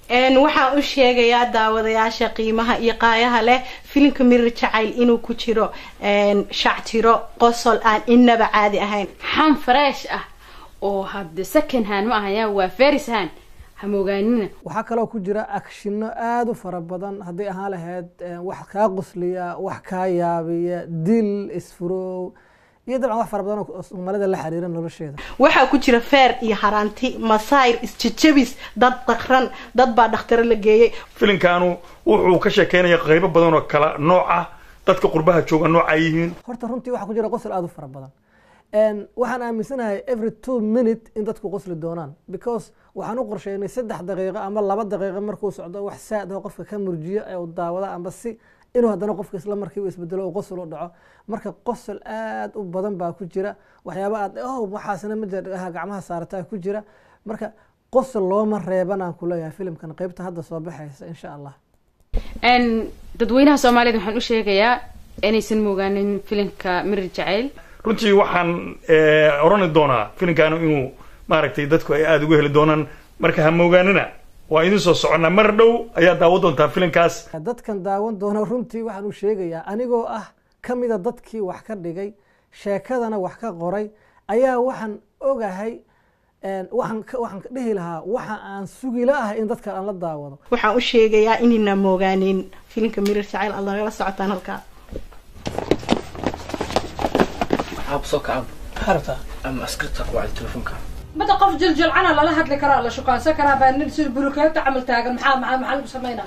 Waxaan u sheegayaa daawadayaasha qiimaha iyo qaayaha leh filimka Mirir Jacayl inuu ku jiro shactiro, qosol aan inaba caadi ahayn, xan fresh ah oo hadde second hand ma ahaya, waa first hand, hamoogaanina. Waxaa kaloo ku jira actionno aada u fara badan, hadday ahaan lahayd wax kaa qosliya, wax kaa yaabiya, dil, isfurow iyo dabcan wax fara badan oo Soomaalida la xiriira nolosheeda. Waxaa ku jira feer iyo haraanti, masayr, isjejebis, dad daqran, dad baa dhakhtaro la geeyey. Filinkaanu wuxuu ka sheekeynaya qaybo badan oo kala nooc ah, dadka qurbaha jooga nooca yihiin. Horta runtii waxaa ku jira qosol aada u fara badan. Waxaan aaminsanahay every 2 minute in dadku qosli doonaan, because waxaan u qorsheynay 3 daqiiqo ama 2 daqiiqo markuu socdo wax saad oo qofka ka murjiyo ee uu daawado, amba si inuu haddana qofka isla markiiba isbedelo oo qosol u dhaco. Marka qosol aad u badan baa ku jira, waxyaaba aad oh waxaasna ma jira gacmaha saarataa ku jira. Marka qosol looma reebanaan kuleeyahay filimkan qeybta hadda soo baxaysa, insha Allah. Dadweynaha Soomaaliyed waxaan u sheegayaa inaysan moogaanin filimka Mirir Jacayl. Runtii waxaan orani doonaa filimkaanu inuu maaragtay dadku ay aada uga heli doonaan. Marka ha moogaanina, waa idin soo soconnaa, mar dhow ayaa daawan doontaa filimkaas. Dadkan daawan doona runtii waxaan u sheegayaa, anigoo ah kamida dadkii wax ka dhigay sheekadana wax ka qoray, ayaa waxaan ogahay, waxaan dhihi lahaa waxa aan sugi la ah in dadka aan la daawado. Waxaan u sheegayaa inayna moogaanin filimka Mirir Jacayl, aad nagala socotaan halkaa. Aab, soo kacab. Maxaa? Ama askarta ku wacday telefoonka. Mada qof jiljilcana lala hadli karaa, la shukaansan karaa baa nin sida bulukeeta camal taagan. Maxaa lagu samaynaa?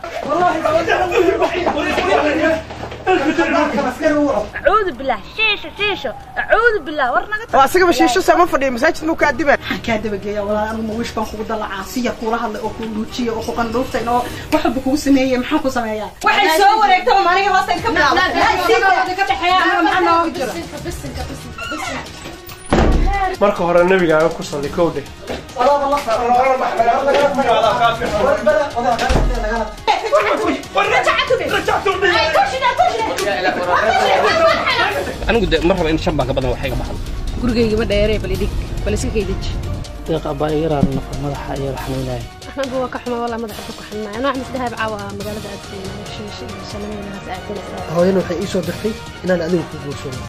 Acuudu billah, shiisho shiisho, acuudu billah, war naga. Oo asagaba shiisho sama fadhiya, masaajid muu ka adibaa? Maxaan kaa dabageeyaa, walaal? Anigu ma wish baan kugu dalacaa, siya kuula hadlay oo kuu dhuujiya oo ku qandhuuftay oo wax walba kugu sameeyey? Maxaan ku sameeyaa? Waxay soo wareegtaba maaniga hoosta ka bilaabay. Ka dhexeeya anaga maxaa nooga jira? Marka hore nabigaaga ku salli, kow dheh. Anigu de ma raba in shan baan ka badan wax iga baxdo. Gurigayga ma dheeree, bal idhig, bal iska kaydaji. Deeq abaa, iga raali noqo, madaxa iyo xanuunaya. Anagu waa ka xuma walaa, madaxa ku xanuunaya. Anaa waxaan isdhahay caawa magaalada aad shiisha iyo shalameynahaas aadinaysa. Hooyana waxay ii soo dirtay inaan adiga ku guursado.